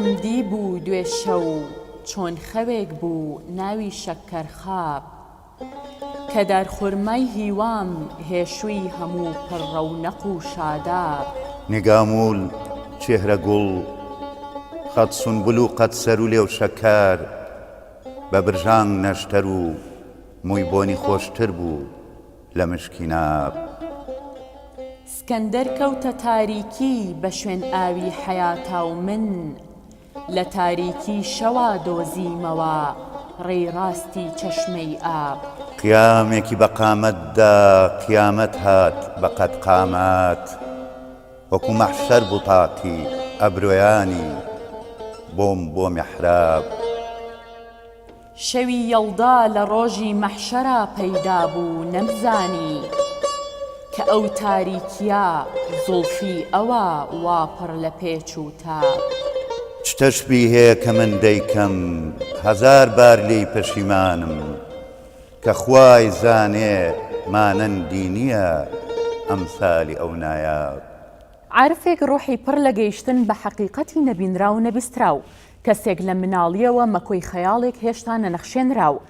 خەوێکم دیبوو دوێ شەو چۆن خەوێک بوو ناوی شەککەرخاب کە دارخورمای هیوام هێشووی هەموو پڕ ڕەونەق و شاداب. نیگاموول چێهرە گوڵ قەد سونبول و قەد سەر و لێو شەککەر بە برژانگ نەشتەر و مووی بۆنی خۆشتر بوو لە مشکی ناب. سکەندەر کەوتە تاریکی بە شوێن ئاوی حەیاتا و من لە تاریکی شەوا دۆزیمەوە ڕێی ڕاستی چەشمەی ئاب. قیامێکی بە قامەت دا قیامەت هات بە قەد قامەت وەکوو مەحشەر بوو تاقی ئەبرۆیانی بۆم بۆ میحراب. شەوی یەڵدا لە ڕۆژی مەحشەرا پەیدا بوو نەمزانی کە ئەو تاریکیە زوڵفی ئەوە وا پڕ لە پێچ و تاب. چ تەشبیهێکە من دەیکەم هەزار بار لێی پەشیمانم کە خوای زانێ مانەندی نییە ئەمسالی ئەو نایاب. عارفێک ڕۆحی پڕ لە گەیشتن بە حەقیقەتی نەبینراو و نەبیستراو، کەسێک لە مناڵییەوە مەکۆی خەیاڵێک هێشتا نەنەخشێنراو.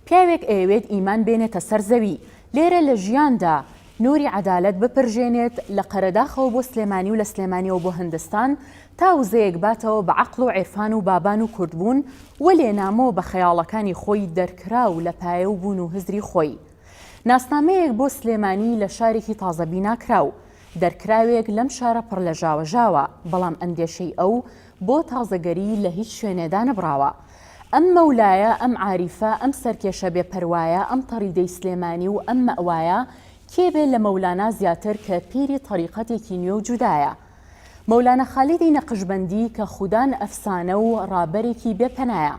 پیاوێک ئەیەوێت ئیمان بێنێتە سەر زەوی، لێرە لە ژیاندا نوری عەدالەت بپرژێنێت، لە قەرەداخەوە بۆ سلێمانی و لە سلێمانیەوە بۆ هندستان، تا وزەیەک باتەوە بە عەقڵ و عیرفان و بابان و کوردبوون، وەلێ نامۆ بە خەیاڵەکانی خۆی دەرکراو لە پایە و بوون و هزری خۆی. ناسنامەیەک بۆ سلێمانی لە شارێکی تازە بیناکراو. دەرکراوێک لەم شارە پڕ لە ژاوەژاوە، بەڵام ئەندێشەی ئەو بۆ تازەگەری لە هیچ شوێنێ دانەبڕاوە. ئەم مەولایە، ئەم عاریفە، ئەم سەرکێشە بێ پەروایە، ئەم تەڕیدەی سلێمانی و ئەم مەئوایە، کێ بێ لە مەولانا زیاتر کە پیری تەریقەتێکی نوێ و جودایە؟ مەولانا خالیدی نەقشبەندی کە خودان ئەفسانە و ڕابەرێکی بێ پەنایە.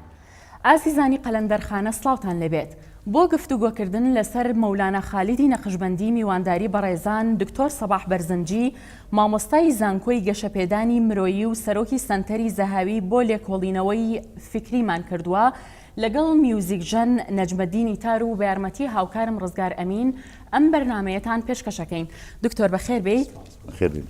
ئازیزانی قەلەندەرخانە سڵاوتان لێبێت. بۆ گفتوگۆکردن لەسەر مەولانا خالیدی نەقشبەندی میوانداری بەڕێزان دکتۆر سەباح بەرزنجی مامۆستای زانکۆی گەشەپێدانی مرۆیی و سەرۆکی سەنتەری زەهاوی بۆ لێکۆڵینەوەی فیکریمان کردووە لەگەڵ میوزیکژەن نەجمەدینی تار و بەیارمەتی هاوکارم ڕزگار ئەمین ئەم بەرنامەیەتان پێشکەشەکەین. دکتۆر بەخێربێیت. بەخێربێیت.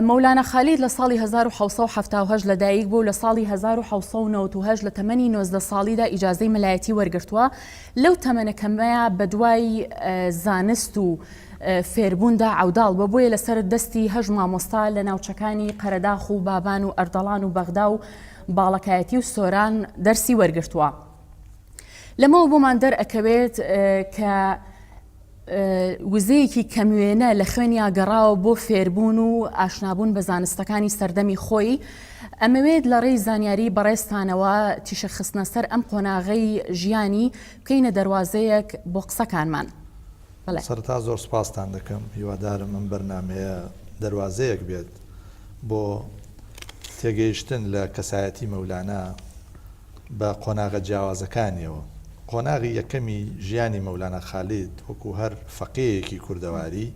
مەولانا خالید لە ساڵی 1778 لە دایک بوو و لە ساڵی 1798 لە تەمەنی 19 ساڵیدا ئیجازەی مەلایەتی وەرگرتووە، لەو تەمەنە کەمەیا بەدوای زانست و فێربووندا عەوداڵ بووە، بۆیە لەسەر دەستی هەشت مامۆستا لە ناوچەکانی قەرەداخ و بابان و ئەردەڵان و بەغدا و باڵەکایەتی و سۆران دەرسی وەرگرتووە. لەمەوە بۆمان دەرئەکەوێت کە وزەیەکی کەموێنە لە خوێنیا گەڕاوە بۆ فێربوون و ئاشنابوون بە زانستەکانی سەردەمی خۆی، ئەمەوێت لە ڕێی زانیاری بەڕێزتانەوە تیشک خستنە سەر ئەم قۆناغەی ژیانی بکەینە دەروازەیەک بۆ قسەکانمان. بەڵێ. سەرەتا زۆر سوپاستان دەکەم، هیوادارم ئەم بەرنامەیە دەروازەیەک بێت بۆ تێگەیشتن لە کەسایەتی مەولانا، بە قۆناغە جیاوازەکانیەوە. قۆناغی یەکەمی ژیانی مەولانا خالید وەکو هەر فەقێیەکی کوردەواری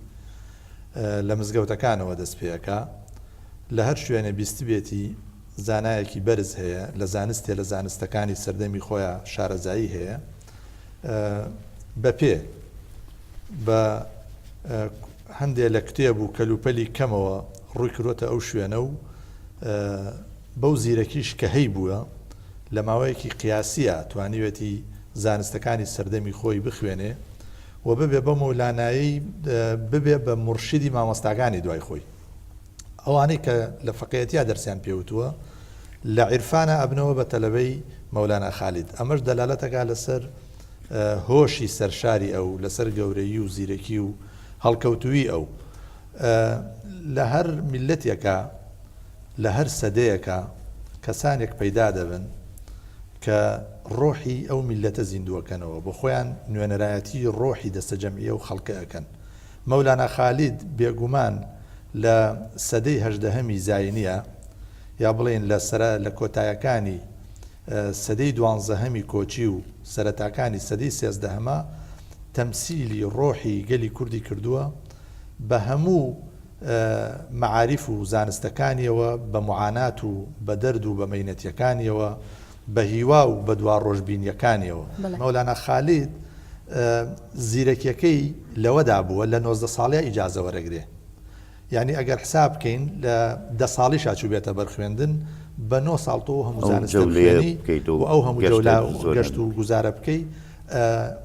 لە مزگەوتەکانەوە دەست پێ ئەکا. لە هەر شوێنێ بیستبێتی زانایەکی بەرز هەیە، لە زانستێ لە زانستەکانی سەردەمی خۆیا شارەزایی هەیە، بە پێ، بە هەندێ لە کتێب و کەلوپەلی کەمەوە ڕووی کردووەتە ئەو شوێنە و بەو زیرەکیش کە هەیبووە لە ماوەیەکی قیاسییا توانیوێتی زانستەکانی سەردەمی خۆی بخوێنێ و ببێ بەو مەولانایەی ببێ بە مورشیدی مامۆستاکانی دوای خۆی. ئەوانەی کە لە فەقێیەتیا دەرسیان پێ وتووە لە عیرفانا ئەبنەوە بە تەلەبەی مەولانا خالید. ئەمەش دەلالەت ئەکا لەسەر هۆشی سەرشاری ئەو، لەسەر گەورەیی و زیرەکی و هەڵکەوتوویی ئەو. لە هەر میللەتێکا، لە هەر سەدەیەکا کەسانێک پەیدا دەبن کە ڕۆحی ئەو میللەتە زیندووەکەنەوە، بۆ خۆیان نوێنەرایەتی ڕۆحی دەستەجەمعی ئەو خەڵکە ئەکەن. مەولانا خالید بێگومان لە سەدەی هەژدەهەمی زاینییە، یا بڵێین لە سەرە لە کۆتایەکانی سەدەی دوانزەهەمی کۆچی و سەرەتاکانی سەدەی سێزدەهەما تەمسیلی ڕۆحی گەلی کوردی کردووە بە هەموو مەعاریف و زانستەکانیەوە، بە موعانات و بە دەرد و بە مەینەتیەکانیەوە، بە هیوا و بە دواڕۆژبینیەکانیەوە. مەولانا خالید زیرەکیەکەی لەوەدا بووە لە 19 ساڵیا ئیجازە وەرەگرێ. یانی ئەگەر حساب بکەین لە دە ساڵیشا چووبێتە بەر خوێندن. بە نۆ ساڵ تۆ هەموو زانستە بخوێنی و ئەو هەموو جەولا و گەشت و گوزارە بکەی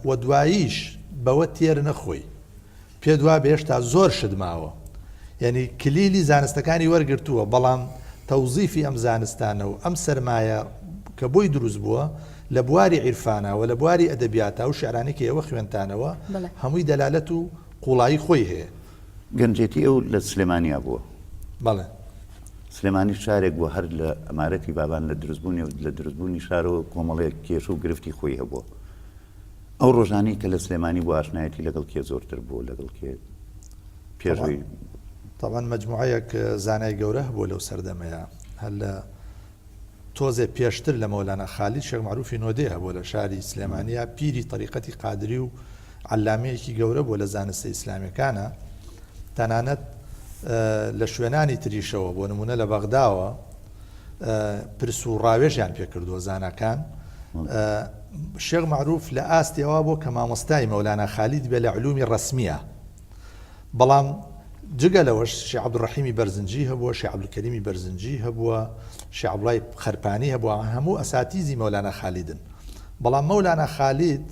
و دواییش بەوە تێر نەخۆی پێت وابێ هێشتا زۆر شت ماوە یعنی کلیلی زانستەکانی وەرگرتووە بەڵام تەوزیفی ئەم زانستانە و ئەم سەرمایە کە بۆی دروست بووە لە بواری عیرفانا و لە بواری ئەدەبیاتا و شعرانی کە ئێوە خوێنتانەوە هەمووی دەلالەت و قوڵایی خۆی هەیە. گەنجێتی ئەو لە سلێمانیا بووە. بەڵێ. سلێمانی شارێک بووە هەر لە ئەمارەتی بابان لە دروستبوونی و لە دروستبوونی شارەوە کۆمەڵێک کێشە و گرفتی خۆی هەبووە. ئەو ڕۆژانەی کە لە سلێمانی بوو ئاشنایەتی لەگەڵ کێ زۆرتر بووە لەگەڵ کێ پێشوەی؟ تەبعەن مەجموعەیەک زانای گەورە هەبووە لەو سەردەمەیا هەر لە تۆزێ پێشتر لە مەولانا خالید شێخ مەعروفی نۆدێ هەبووە لە شاری سلێمانیا پیری تەریقەتی قادری و عەلامەیەکی گەورە بووە لە زانستە ئیسلامیەکانا تەنانەت لە شوێنانی تریشەوە بۆ نمونە لە بەغداوە پرس و ڕاوێژیان پێکردووە زاناکان شێخ مەعروف لە ئاستی ئەوە بۆ کە مامۆستای مەولانا خالید بێ لە علومی ڕەسمیە بەڵام جگە لەوەش شێخ عەبدولڕەحیمی بەرزنجی هەبووە، شێخ عەبدولکەریمی بەرزنجی هەبووە، شێخ عەبدوڵای خەرپانی هەبووە، ئەوان هەموو ئەساتیزی مەولانا خالیدن. بەڵام مەولانا خالید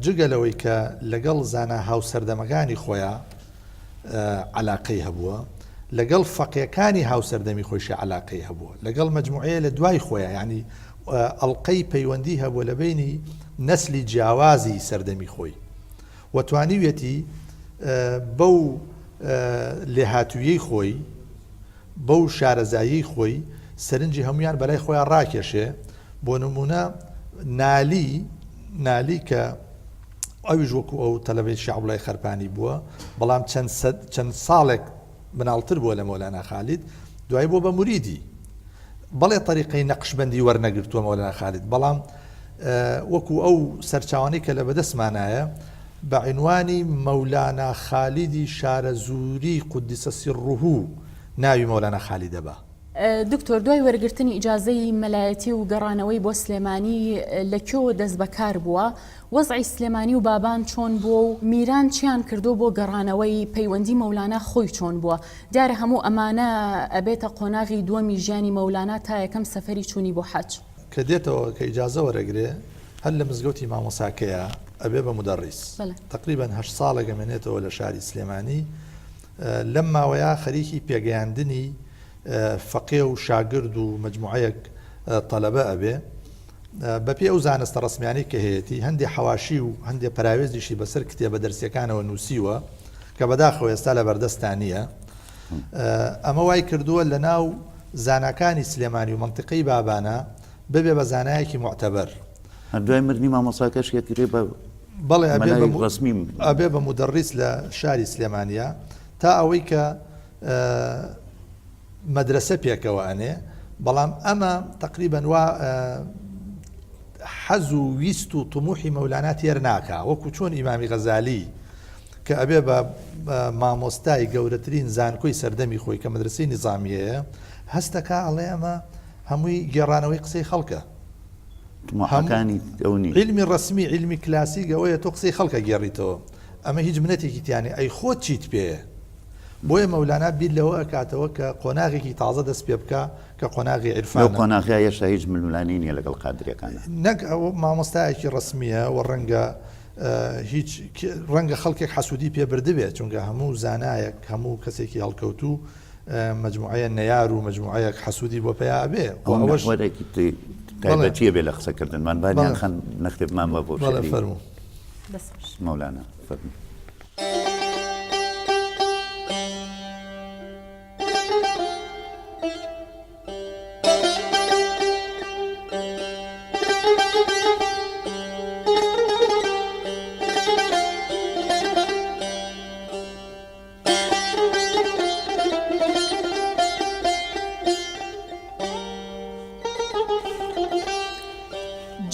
جگە لەوەی کە لەگەڵ زانا هاوسەردەمەکانی خۆیا عەلاقەی هەبووە، لەگەڵ فەقێکانی هاوسەردەمی خۆیشی عەلاقەی هەبووە، لەگەڵ مەجموعەیە لە دوای خۆیا، یانی ئەڵقەی پەیوەندی هەبووە لە بەینی نەسلی جیاوازی سەردەمی خۆی. و توانیویەتی بەو لێهاتوویەی خۆی، بەو شارەزاییەی خۆی سەرنجی هەموویان بەلای خۆیان ڕاکێشێ، بۆ نموونە نالی، نالی کە ئەویش وەکو ئەو تەلەبەی شێخ عەبدوڵای خەرپانی بووە، بەڵام چەند چەند ساڵێک مناڵتر بووە لە مەولانا خالید، دوایی بووە بە موریدی. بەڵێ تەریقەی نەقشبەندی وەرنەگرتووە مەولانا خالید، بەڵام وەکو ئەو سەرچاوانەی کە لە بەدەستمانایە بە عینوانی مەولانا خالیدی شارەزووری قودس سره ناوی مەولانا خالیدە بە. دکتۆر دوای وەرگرتنی ئیجازەی مەلایەتی و گەڕانەوەی بۆ سلێمانی لە کوێوە دەست بەکار بووە؟ وەزعی سلێمانی و بابان چۆن بووە و میران چیان کردووە بۆ گەڕانەوەی، پەیوەندی مەولانا خۆی چۆن بووە؟ دیارە هەموو ئەمانە ئەبێتە قۆناغی دووەمی ژیانی مەولانا تا یەکەم سەفەری چوونی بۆ حەج. کە دێتەوە کە ئیجازە وەرەگرێ هەر لە مزگەوتی مامۆساکەیا ئەبێ بە مودەڕیس. تەقریبەن هەشت ساڵێک ئەمێنێتەوە لە شاری سلێمانی. لەم ماوەیا خەریکی پێگەیاندنی فەقێ و شاگرد و مەجموعەیەک تەلەبە ئەبێ. بەپێی ئەو زانستە ڕەسمیانەی کە هەیەتی، هەندێ حەواشی و هەندێ پەراوێزیشی بەسەر کتێبە دەرسییەکانەوە نووسیوە کە بەداخەوە ئێستا لە بەردەستا نییە. ئەمە وای کردووە لەناو زاناکانی سلێمانی و مەنتیقەی بابانە ببێ بە زانایەکی موعتەبەر. هەر دوای مردنی مامۆستاکەش ئەکرێ بە بەڵێ ئەبێ بە مەلای ڕەسمی. ئەبێ بە مودەڕیس لە شاری سلێمانیا تا ئەوەی کە مەدرەسە پێکەوە ئەنێ بەڵام ئەمە تەقریبەن وا حەز و ویست و طموحی مەولانا تێر ناکا وەکو چۆن ئیمامی غەزالی کە ئەبێ بە مامۆستای گەورەترین زانکۆی سەردەمی خۆی کە مەدرسەی نیزامیەیە هەستەکا ئەڵێ ئەمە هەمووی گێڕانەوەی قسەی خەڵکە طموحەکانی ئەو نین. عیلمی ڕەسمی عیلمی کلاسیک ئەوەیە تۆ قسەی خەڵکە گێڕیتەوە ئەمە هیچ منەتێکی تیا نیە ئەی خۆت چیت پێیە بۆیە مەولانا بیر لەوە ئەکاتەوە کە قۆناغێکی تازە دەست پێ بکا کە قۆناغی لەو عیرفانە. قۆناغە هێشتا هیچ ململانێی نیە لەگەڵ قادریەکانا. نەک ئەو مامۆستایەکی ڕەسمیە و ڕەنگە هیچ ڕەنگە خەڵکێک حەسوودی پێ بردبێ چونکە هەموو زانایەک هەموو کەسێکی هەڵکەوتوو مەجموعەیە نەیار و مەجموعەیەک حەسوودی بۆ پەیا ئەبێ و ئەو ئەوەش محوەرێکی بەڵێ تایبەتیە بێ لە قسەکردنمان با بەڵێ نیان خان نەختێ بمان بە بۆ بەڵێ شیعری فەرموو. دەست خۆش. مەولانا فەرموو.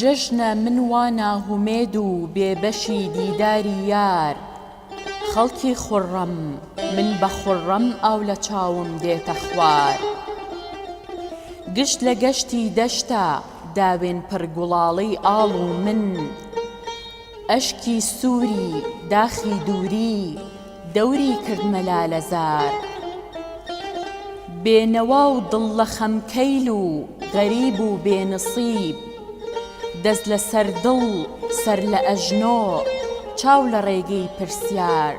جەژنە من وا ناهومێد و بێ بەشی دیداری یار خەڵکی خوڕڕەم من بە خوڕڕەم ئاو لە چاوم دێتە خوار گشت لە گەشتی دەشتە داوێن پڕ گوڵاڵەی ئاڵ و من ئەشکی سووری داخی دووری دەوری کردمە لالەزار. بێ نەوا و دڵ لە خەمکەیل و غەریب و بێ نسیب. دەس لە سەر دڵ، سەر لە ئەژنۆ، چاو لە ڕێگەی پرسیار.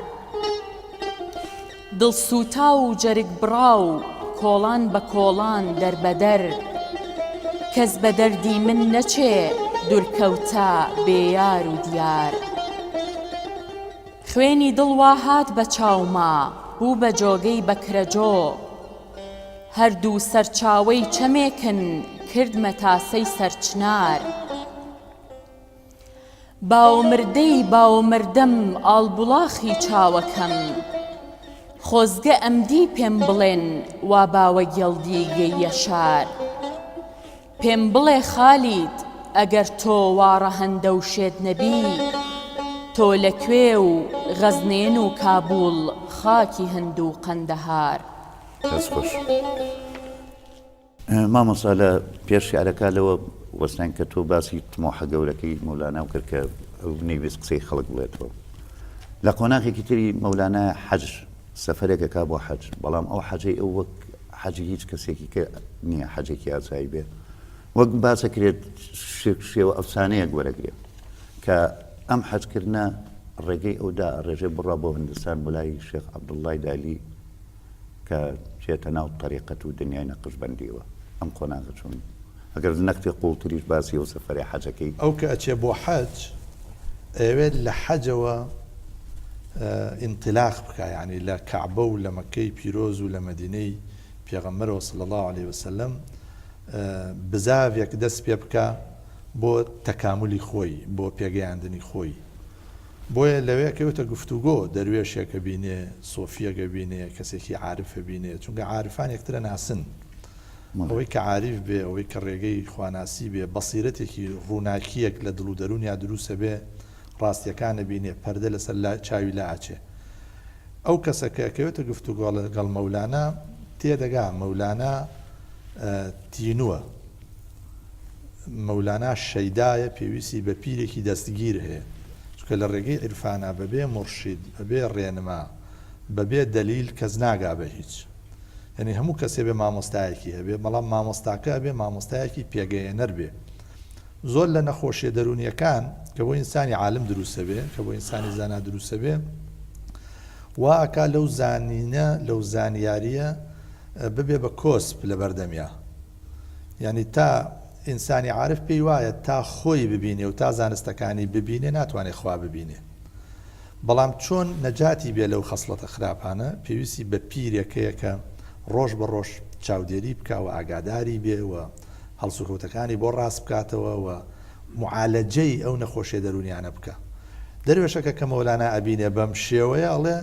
دڵ سووتاو و جەرگ بڕاو، کۆڵان بە کۆڵان دەربەدەر. کەس بە دەردی من نەچێ، دوورکەوتە، بێ یار و دیار. خوێنی دڵ وا هات بە چاوما، بوو بە جۆگەی بەکرەجۆ. هەردوو سەرچاوەی چەمێکن، کردمە تاسەی سەرچنار. باوەمردەی باوەمردەم ئاڵبوڵاخی چاوەکەم. خۆزگە ئەمدی پێم بڵێن وا باوەگێڵدی گەییە شار. پێم بڵێ خالید ئەگەر تۆ وا ڕەهەندە و شێت نەبی تۆ لە کوێ و غەزنێن و کابوڵ خاکی هند و قەندەهار. دەست خۆش مامۆستا لە پێش شعرەکە لەوە وەستاین کە تۆ باسی تمۆحە گەورەکەی مەولانا و کرد کە ئەو نەیویست قسەی خەڵک بڵێتەوە لە قۆناغێکی تری مەولانا حەج سەفەرێک ئەکا بۆ حەج بەڵام ئەو حەجەی ئەو وەک حەجی هیچ کەسێکی کە نییە حەجێکی ئاسایی بێ وەک باسەکرێت شێوە ئەفسانەیەک وەرەگرێ کە ئەم حەجکردە ڕێگەی ئەودا ڕێژێ بڕا بۆ هندستان بۆ لای شێخ عەبدوڵڵای دالی کە چێتە ناو تەریقەت و دنیای نەقشبەندیەوە ئەم قۆناغە چۆن ئەگەر نەختێ قوڵتریش باسی ئەو سەفەرەی حەجەکەی. ئەو کە ئەچێ بۆ حەج ئەیەوێت لە حەجەوە ئینتیلاق بکا یانی لە کەعبە و لە مەککەی پیرۆز و لە مەدینەی پێغەمبەرەوە صلی اللە علیە وسلم بزاڤێک دەست پێ بکا بۆ تەکامولی خۆی بۆ پێگەیاندنی خۆی بۆیە لەوێ ئەکەوێتە گفتوگۆ، دەروێشێک ئەبینێ، سۆفییەک ئەبینێ، کەسێکی عارف ئەبینێ، چونکە عارفان یەکتر ئەناسن. ئەوەی کە عارف بێ، ئەوەی کە ڕێگەی خواناسی بێ، بەسیرەتێکی ڕووناکییەک لە دڵ و دەروونیا دروست ئەبێ، ڕاستییەکان ئەبینێ، پەردە لەسەر چاوی لائەچێ. ئەو کەسە کە ئەکەوێتە گفتوگۆ لەگەڵ مەولانا، تێدەگا مەولانا تینووە. مەولانا شەیدایە پێویستی بە پیرێکی دەستگیر هەیە چونکە لە ڕێگەی عیرفانا بەبێ مورشید بەبێ ڕێنما بەبێ دەلیل کەس ناگا بە هیچ یعنی هەموو کەسێ بێ مامۆستایەکی هەبێ بەڵام مامۆستاکە ئەبێ مامۆستایەکی پێگەیەنەر بێ زۆر لە نەخۆشیە دەروونیەکان کە بۆ ئینسانی عالم دروستە بێ کە بۆ ئینسانی زانا دروستە بێ وا ئەکا لەو زانینە لەو زانیاریە ببێ بە کۆسپ لە بەردەمیا یانی تا ئینسانی عارف پێی وایە تا خۆی ببینێ و تا زانستەکانی ببینێ ناتوانێ خوا ببینێ بەڵام چۆن نەجاتی بێ لەو خەسڵەتە خراپانە پێویستی بە پیرێک هەیە کە ڕۆژ بە ڕۆژ چاودێری بکا و ئاگاداری بێ و هەڵسوکەوتەکانی بۆ ڕاست بکاتەوە و معالەجەی ئەو نەخۆشیە دەروونیانە بکا دەروێشەکە کە مەولانا ئەبینێ بەم شێوەیە ئەڵێ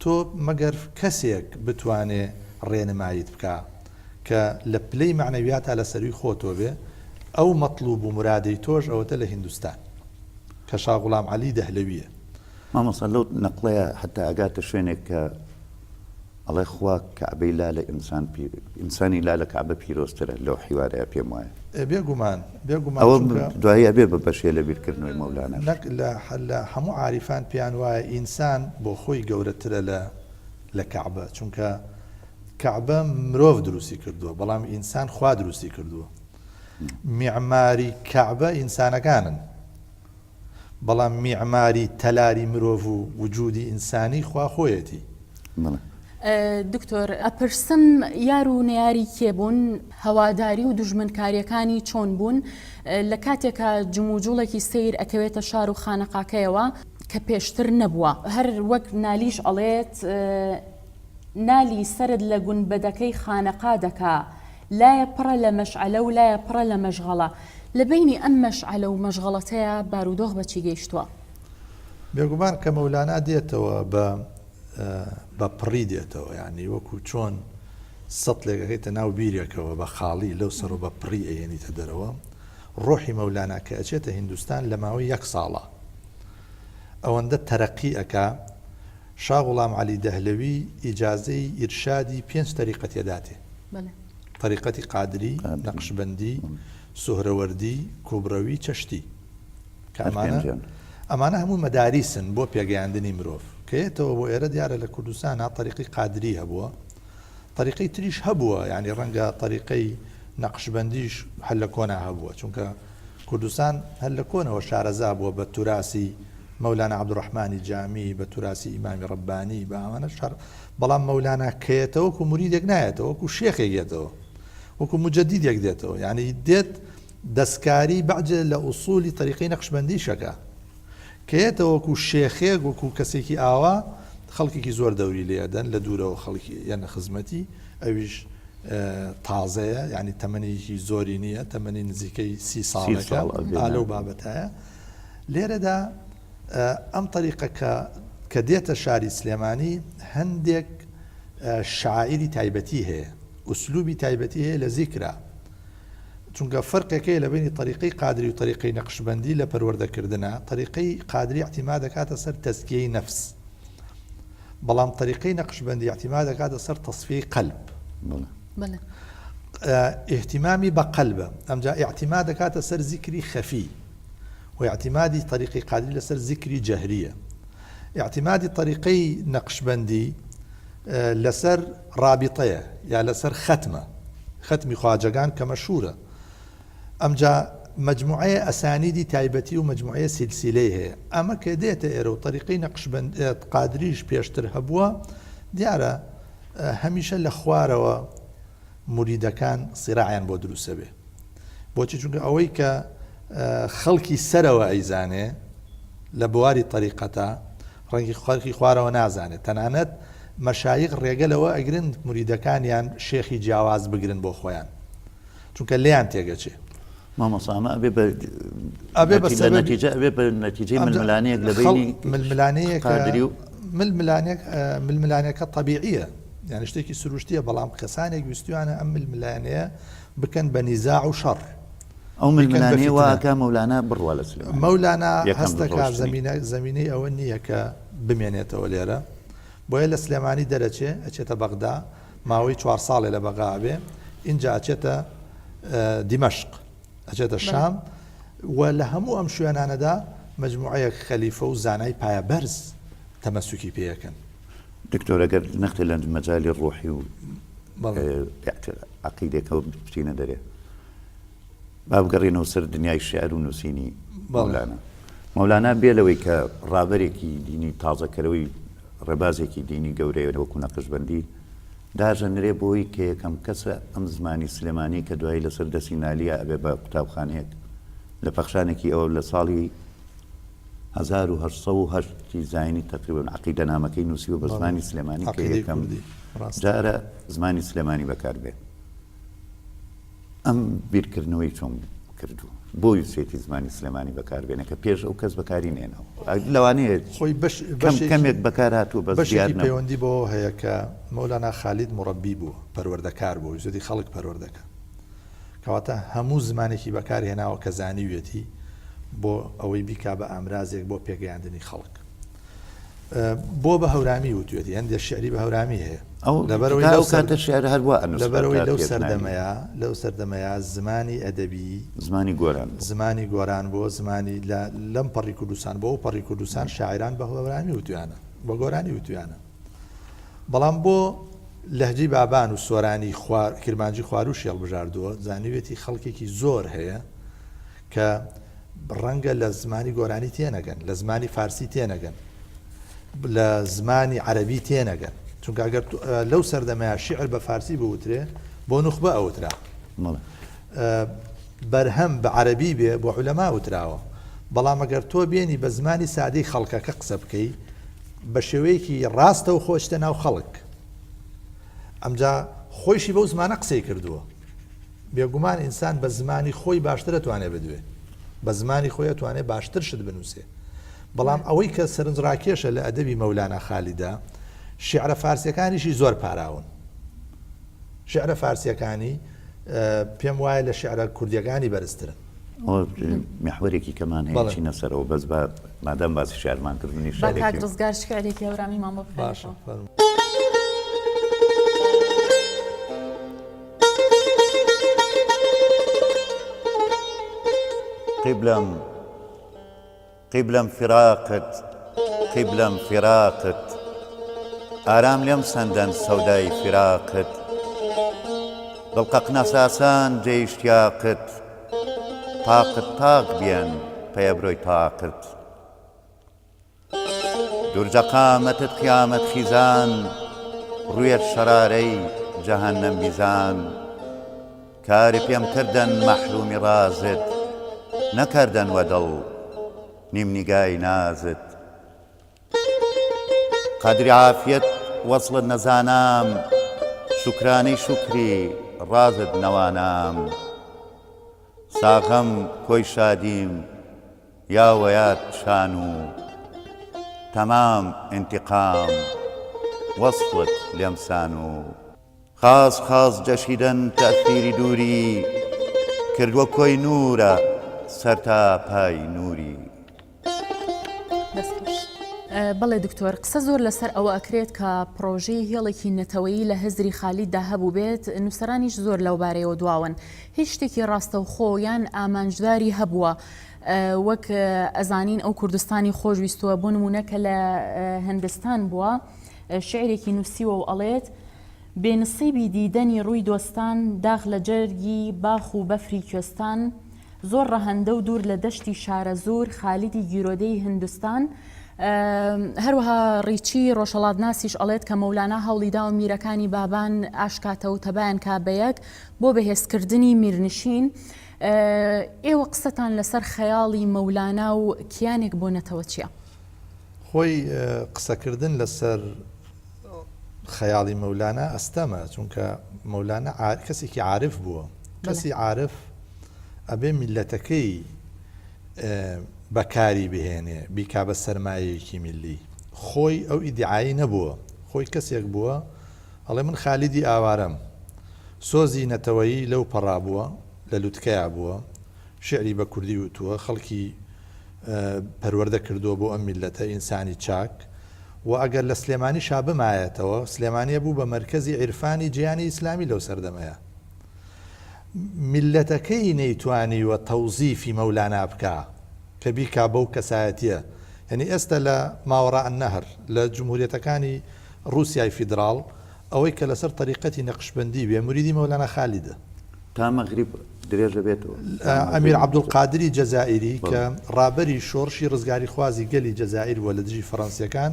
تۆ مەگەر کەسێک بتوانێ ڕێنماییت بکا کە لە پلەی مەعنەویاتا لە سەرووی خۆتۆ بێ، ئەو مەتڵوب و مورادەی تۆش ئەوەتە لە هیندوستان، کە شا غوڵام عەلی دەهلەوییە. مامۆستا لەو نەقڵەیا هەتا ئەگاتە شوێنێک کە ئەڵێ خوا کەعبەی لا لە ئینسان ئینسانی لا لە کەعبە پیرۆزترە لەو حیوارەیا پێم وایە. ئێ بێ گومان، بێ گومان ئەوە چونکە. دوایی ئەبێ بە بەشێ لە بیرکردنەوەی مەولاناش. نەک لە لە هەموو عاریفان پێیان وایە ئینسان بۆ خۆی گەورەترە لە لە کەعبە، چونکە کەعبە مرۆڤ دروستی کردووە بەڵام ئینسان خوا دروستی کردووە میعماری کەعبە ئینسانەکانن بەڵام میعماری تەلاری مرۆڤ و وجودی ئینسانی خوا خۆیەتی. دکتۆر ئەپرسم یار و نەیاری کێ بوون؟ هەواداری و دوژمنکاریەکانی چۆن بوون؟ لە کاتێکا جموجوڵێکی سەیر ئەکەوێتە شار و خانەقاکەیەوە کە پێشتر نەبووە هەر وەک نالیش ئەڵێت نالی سەرت لە گونبەدەکەی خانەقا دەکا، لایە پڕە لە مەشعەلە و لایە پڕە لە مەشغەڵە. لە بەینی ئەم مەشعەلە و مەشغەڵەتەیا بارودۆخ بە چی گەیشتووە؟ بێگومان کە مەولانا دێتەوە بە بە پڕی دێتەوە یانی وەکوو چۆن سەتڵێک ئەکەیتە ناو بیرێکەوە بە خاڵی لەو سەرەوە بە پڕی ئەهێنیتە دەرەوە ڕۆحی مەولانا کە ئەچێتە هیندوستان لە ماوەی یەک ساڵا ئەوەندە تەرەقی ئەکا شا غوڵام عەلی دەهلەوی ئیجازەی ئیرشادی پێنج تەریقەتی ئەداتێ، تەریقەتی قادری، نەقشبەندی، سوهرەوەردی، کوبرەوی، چەشتی. کە ئەمانە ئەمانە هەموو مەداریسن بۆ پێگەیاندنی مرۆڤ. کە یەتەوە بۆ ئێرە دیارە لە کوردستانا تەریقی قادری هەبووە. تەریقەی تریش هەبووە یانی ڕەنگە تەریقەی نەقشبەندیش هەر لە کۆنا هەبووە چونکە کوردستان هەر لە کۆنەوە شارەزا بووە بە توراسی مەولانا عەبدولڕەحمانی جامی بە توراسی ئیمامی ڕەبانی بە ئەمانە شار بەڵام مەولانا کەیەتەوە وەکو مریدێک نایەتەوە وەکو شێخێک یەتەوە وەکو مجددێک دێتەوە یعنی دێت دەستکاری بەعجێ لە ئوسولی تەریقەی نەقشبەندیشەکە کەیەتەوە وەکو شێخێک وەکو کەسێکی ئاوا خەڵکێکی زۆر دەوری لێ ئەدەن لە دوورەوە خەڵکی یەنە خزمەتی ئەویش تازەیە یعنی تەمەنێکی زۆری نییە تەمەنی نزیکەی سی ساڵێکە لەو بابەتایە لێرەدا ئەم طریقە کە کە دێتە شاری سلێمانی هەندێک شاعری تایبەتی هەیە ئوسلوبی تایبەتی هەیە لە زیکرا چونکە فەرقێک هەیە لە بەینی تەریقەی قادری و تەریقەی نەقشبەندی لە پەروەردە کردنا، تەریقەی قادری ئیعتیماد دەکاتە سەر تەزکیەی نەفس، بەڵام تەریقەی نەقشبەندی ئیعتیماد دەکاتە سەر تەسفیەی قەلب. ئیهتیمامی بە قەلبە، ئەمجا ئیعتیماد دەکاتە سەر زیکری خەفی و ئیعتیمادی تەریقەی قادری لەسەر زیکری جەهریە. ئیعتیمادی تەریقەی نەقشبەندی لەسەر ڕابیتەیە یا لەسەر خەتمە، خەتمی خواجەگان کە مەشهوورە. ئەمجا مەجموعەیە ئەسانیدی تایبەتی و مەجموعەیە سیلسیلەی هەیە. ئەمە کە دێتە ئێرە و تەریقەی نەقشبەند قادریش پێشتر هەبووە، دیارە هەمیشە لە خوارەوە موریدەکان سیراعیان بۆ دروست ئەبێ. بۆچی؟ چونکە ئەوەی کە خەڵکی سەرەوە ئەیزانێ لە بواری تەریقەتا ڕەنگی خەڵکی خوارەوە نازانێت تەنانەت مەشایخ ڕێگە لەوە ئەگرن مریدەکانیان شێخی جیاواز بگرن بۆ خۆیان چونکە لێیان تێگەچێ. مامۆستا ئەمە ئەبێ بە ئەبێ بە نەتیجە ئەبێ بە نەتیجەی ململانێیەک لە بەینی ململانێیەک قادری و ململانێک ململانێکە تەبیعیە یعنی شتێکی سروشتیە بەڵام کەسانێک ویستویانە ئەم ململانێیە بکەن بە نیزاع و شەڕ. ئەو ململانێیە وا ئەکا مەولانا بڕوا لە سلێمانی. مەولانا هەست دەکا زەمینە زەمینەی ئەوە نییە کە بمێنێتەوە لێرە بۆیە لە سلێمانی دەرەچێ ئەچێتە بەغدا ماوەی چوار ساڵێ لە بەغا ئەبێ ئینجا ئەچێتە دیمەشق ئەچێتە شام و لە هەموو ئەم شوێنانەدا مجموعەیەک خەلیفە و زانای پایە بەرز تەمەسوکی پێیەکەن. دکتۆر ئەگەر نەختێ لە مەجالی ڕۆحی و عەقیدەکەوە بچینە دەرێ با بگەڕێنەوە سەر دنیای شعر و نووسینی مەولانا مەولانا بێ لەوەی کە ڕابەرێکی دینی تازەکەرەوەی ڕێبازێکی دینی گەورەیە وەکو نەقشبەندی داژەنرێ بۆی کە یەکەم کەسە ئەم زمانی سلێمانی کە دوایی لەسەر دەستی نالیا ئەبێ بە قوتابخانەیەک لە پەخشانێکی ئەوە لە ساڵی 1808 زایینی تەقریبەن عەقیدەنامەکەی نووسیوە بە زمانی سلێمانی کە یەکەم جارە زمانی سلێمانی بەکار بێ. ئەم بیرکردنەوەی چۆن کردوو؟ بۆ ویستێتی زمانی سلێمانی بەکار بێنێ کە پێش ئەو کەس بەکاری نێناوە؟ لەوانەیە خۆی بەش کەم کەمێک بەکار هاتووە بەس دیار بەشێکی نەبوو. پەیوەندی بەوە هەیە کە مەولانا خالید موڕەبی بووە، پەروەردەکار بووە، ویستێتی خەڵک پەروەردەکا. کەواتە هەموو زمانێکی بەکار هێناوە کە زانیویەتی بۆ ئەوەی بیکا بە ئامرازێک بۆ پێگەیاندنی خەڵک. بۆ بە هەورامی وتوێتی هەندێک شعری بە هەورامی هەیە لەبەرەوەی لەو کاتە شعر هەر وا ئەنووسرا لەبەرەوەی لەو سەردەمەیە لەو سەردەمەیە زمانی ئەدەبی زمانی گۆران زمانی گۆران بۆ زمانی لە لەم پەڕی کوردستان بۆ ئەو پەڕی کوردستان شاعران بە هەورامی وتویانە بە گۆرانی وتویانە بەڵام بۆ لەهجەی بابان و سۆرانی خوار کرمانجی خواروشی هەڵبژاردووە زانیوێتی خەڵکێکی زۆر هەیە کە ڕەنگە لە زمانی گۆرانی تێنەگەن، لە زمانی فارسی تێنەگەن، لە زمانی عەرەبی تێنەگەن، چونکە ئەگەر لەو سەردەمەیە شیعر بە فارسی بوترێ بۆ نوخبە ئەوترا، بەرهەم بە عەرەبی بێ بۆ عولەما وتراوە، بەڵام ئەگەر تۆ بێنی بە زمانی سادەی خەڵکەکە قسە بکەی بە شێوەیەکی ڕاستەوخۆ ئەچیتە ناو خەڵک، ئەمجا خۆیشی بەو زمانە قسەی کردووە. بێگومان ئینسان بە زمانی خۆی باشتر ئەتوانێ بدوێ، بە زمانی خۆی ئەتوانێ باشتر شت بنووسێ. بەڵام ئەوەی کە سەرنجڕاکێشە لە ئەدەبی مەولانا خالیدا، شیعرە فارسییەکانیشی زۆر پاراون. شیعرە فارسییەکانی پێم وایە لە شیعرە کوردییەکانی بەرزترن. ئەوە میحوەرێکی کەمان هەیە بەڵێ. چینە سەرەوە بەس با مادام باسی شیعرمان کرد منیش با کاک شیعرێکی ڕزگار شیعرێکی هەورامیمان بۆ باشە بخوێنێتەوە. فەرموو. قیبلەم قیبلەم فیراقت قیبلەم فیراقت ئارام لێم سەندەن سەودای فیراقت. دڵ قەقناساسان جێ ئیشتیاقت تاقت تاق بیەن پەیەبرۆی تاقت دورجە قامەتت قیامەت خیزان ڕویەت شەرارەی جەهەنەم بیزان کار پێم کردن مەحرومی ڕازت نەکەردەن وە دڵ نیم نیگای نازت قەدری عافیەت وەسڵت نەزانام شوکرانەی شوکری ڕازت نەوانام ساغەم کۆی شادیم یا وەیاد شان و تەمام ئینتقام وەسڵت لێم سان و. خاس خاس جەشیدەن تەئسیری دووری کردوە کۆی نوورە سەر تا پای نووری. دەست خۆش. بەڵێ دکتۆر، قسە زۆر لەسەر ئەوە ئەکرێت کە پڕۆژەی هێڵێکی نەتەوەیی لە هزری خالیددا هەبووبێت، نووسەرانیش زۆر لەوبارەیەوە دواون. هیچ شتێکی ڕاستەوخۆ یان ئامانجداری هەبووە. وەک ئەزانین ئەو کوردستانی خۆشویستووە، بۆ نموونە کە لە هندستان بووە شیعرێکی نووسیوە و ئەڵێت، بێ نسیبی دیدەنی ڕووی دۆستان، داخ لە جەرگی باخ و بەفری کوێستان، زۆر ڕەهەندە و دوور لە دەشتی شارەزوور، خالیدی گیرۆدەی هندستان. هەروەها ڕیچی ڕۆژهەڵاتناسیش ئەڵێت کە مەولانا هەوڵی داوە میرەکانی بابان ئاشکاتە و تەبایان کا بە یەک بۆ بەهێزکردنی میرنشین. ئێوە قسەتان لەسەر خەیاڵی مەولانا و کیانێک بۆ نەتەوە چییە؟ خۆی قسەکردن لەسەر خەیاڵی مەولانا ئەستەمە چونکە مەولانا کەسێکی عارف بووە کەسی عارف ئەبێ میلەتەکەی بەکاری بهێنێ بیکا بە سەرمایەیەکی میللی خۆی ئەو ئیدعایی نەبووە خۆی کەسێک بووە ئەڵێ من خالیدی ئاوارەم سۆزی نەتەوەیی لەو پەڕا بووە لە لوتکەیا بووە شیعری بە کوردی وتووە خەڵکی پەروەردە کردووە بۆ ئەم میللەتە ئینسانی چاک و ئەگەر لە سلێمانیشا بمایەتەوە سلێمانیە بوو بە مەرکەزی عیرفانی جیهانی ئیسلامی لەو سەردەمەیا میللەتەکەی نەیتوانیوە تەوزیفی مەولانا بکا کە بیکا بەو کەسایەتیە یعنی ئێستا لە ماوەڕا النهر لە جمهوریەتەکانی ڕوسیای فیدراڵ ئەوەی کە لەسەر تەریقەتی نەقشبەندی بێ موریدی مەولانا خالیدە. تا مەغریب درێژ دەبێتەوە. ئەمیر عەبدولقادری جەزائیری کە ڕابەری شۆڕشی ڕزگاریخوازی گەلی جەزائیر بووە لە دژی فەڕەنسییەکان،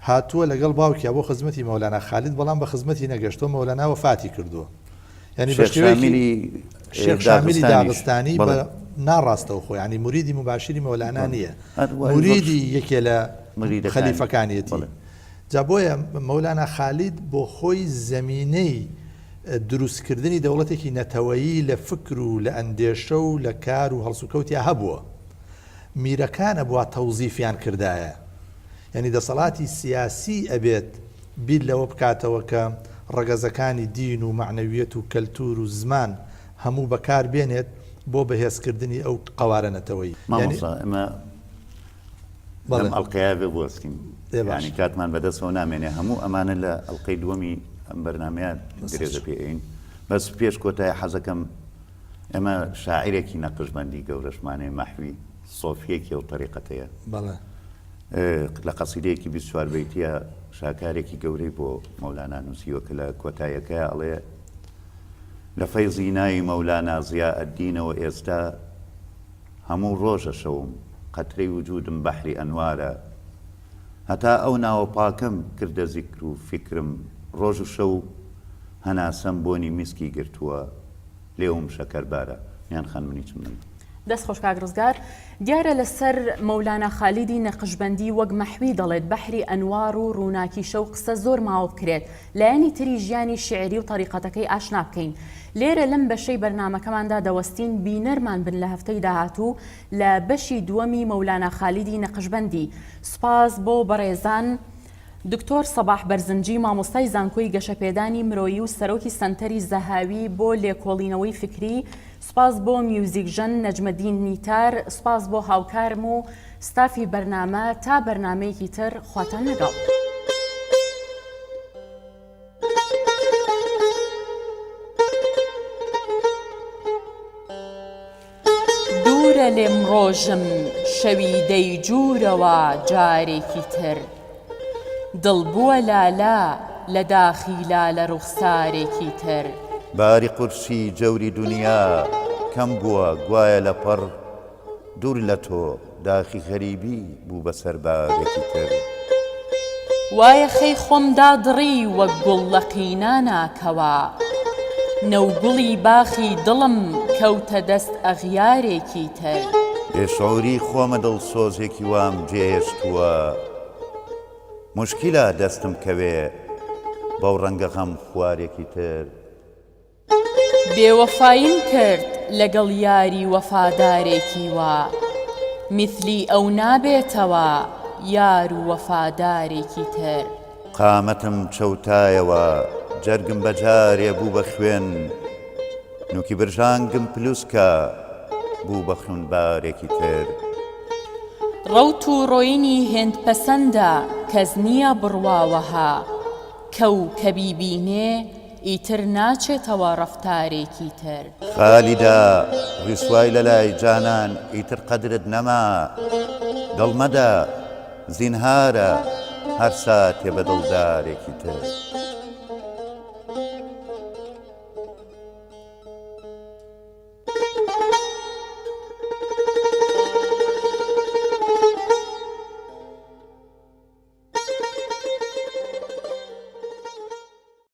هاتووە لەگەڵ باوکیا بۆ خزمەتی مەولانا خالید، بەڵام بە خزمەتی نەگەشتووە، مەولانا وەفاتی کردووە. یانی بە شێخ شێوەیەکی شامیلی شێخ شامیلی داغستانیش داغستانی بە بەڵێ. ناڕاستەوخۆ یانی موریدی موباشیری مەولانا بەڵێ. نییە، هەر وای وەک موریدی یەکێ لە موریدەکانی. خەلیفەکانیەتی. بەڵێ. جا بۆیە مەولانا خالید بۆ خۆی زەمینەی دروستکردنی دەوڵەتێکی نەتەوەیی لە فکر و لە ئەندێشە و لە کار و هەڵسوکەوتیا هەبووە. میرەکان ئەبوا تەوزیفیان کردایە. یانی دەسەڵاتی سیاسی ئەبێت بیر لەوە بکاتەوە کە ڕەگەزەکانی دین و مەعنەویەت و کەلتور و زمان هەموو بەکار بێنێت بۆ بەهێزکردنی ئەو قەوارە نەتەوەیی. یانی. مامۆستا ئێمە بەڵێ. لەم ئەڵقەیە بێ بوەستین ئێ باشە. یانی کاتمان بەدەستەوە نامێنێ هەموو ئەمانە لە ئەڵقەی دووەمی ئەم بەرنامەیە درێژە پێ ئەین بەس پێش کۆتای حەزەکەم ئێمە شاعیرێکی نەقشبەندی گەورەشمان هەیە مەحوی سۆفیەکی ئەو تەریقەتەیە بەڵێ. لە قەسیدەیەکی 24 بەیتیە شاکارێکی گەورەی بۆ مەولانا نووسیوە کە لە کۆتاییەکەی ئەڵێ لە فەیزی ناوی مەولانا زیائەدینەوە ئێستا هەموو ڕۆژە شەوم قەترەی وجودم بەحری ئەنوارە هەتا ئەو ناوە پاکەم کردە زیکر و فیکرم ڕۆژ و شەو هەناسەم بۆنی میسکی گرتووە لێوم شەکەربارە نیان خان من هیچم نەما. دەست خۆش کاک ڕزگار. دیارە لەسەر مەولانا خالیدی نەقشبەندی وەک مەحوی دەڵێت بەحری ئەنوار و ڕووناکی شەو قسە زۆر ماوە بکرێت لایەنی تری ژیانی شیعری و تەریقەتەکەی ئاشنا بکەین. لێرە لەم بەشەی بەرنامەکەماندا دەوەستین بینەرمان بن لە هەفتەی داهاتوو لە بەشی دووەمی مەولانا خالیدی نەقشبەندی. سوپاس بۆ بەڕێزان دکتۆر سەباح بەرزنجی مامۆستای زانکۆی گەشەپێدانی مرۆیی و سەرۆکی سەنتەری زەهاوی بۆ لێکۆڵینەوەی فیکری، سوپاس بۆ میوزیکژەن نەجمەدین نیتار، سوپاس بۆ هاوکارم و ستافی بەرنامە، تا بەرنامەیەکی تر خواتان لەگەڵ. دوورە لێم ڕۆژم شەوی دەیجوورەوە جارێکی تر دڵ بووە لالە لە داخی لالە ڕوخسارێکی تر. باری قورسی جەوری دونیا کەم بووە گوایە لە پڕ دوور لە تۆ داخی غەریبی بوو بە سەربارێکی تر. وایەخەی خۆم دادڕی وەک گوڵ لە قینانا کەوا نەوگوڵی باخی دڵم کەوتە دەست ئەغیارێکی تر. بێ شعوری خۆمە دڵسۆزێکی وام جێهێشتووە موشکیلە دەستم کەوێ بەو ڕەنگە غەم خوارێکی تر. بێوەفاییم کرد لەگەڵ یاری وەفادارێکی وا میثلی ئەو نابێتەوە یار و وەفادارێکی تر. قامەتم چەوتایەوە جەرگم بە جارێ بوو بە خوێن نوکی برژانگم پلوسکە بوو بە خونبارێکی تر. ڕەوت و ڕۆینی هێند پەسەندە کەس نییە بڕوا وەها کەو کە بیبینێ ئیتر ناچێتەوە ڕەفتارێکی تر. خالیدە ڕیسوای لەلای جانان ئیتر قەدرت نەما دڵ مەدە زینهارە هەر ساتێ بە دڵدارێکی تر.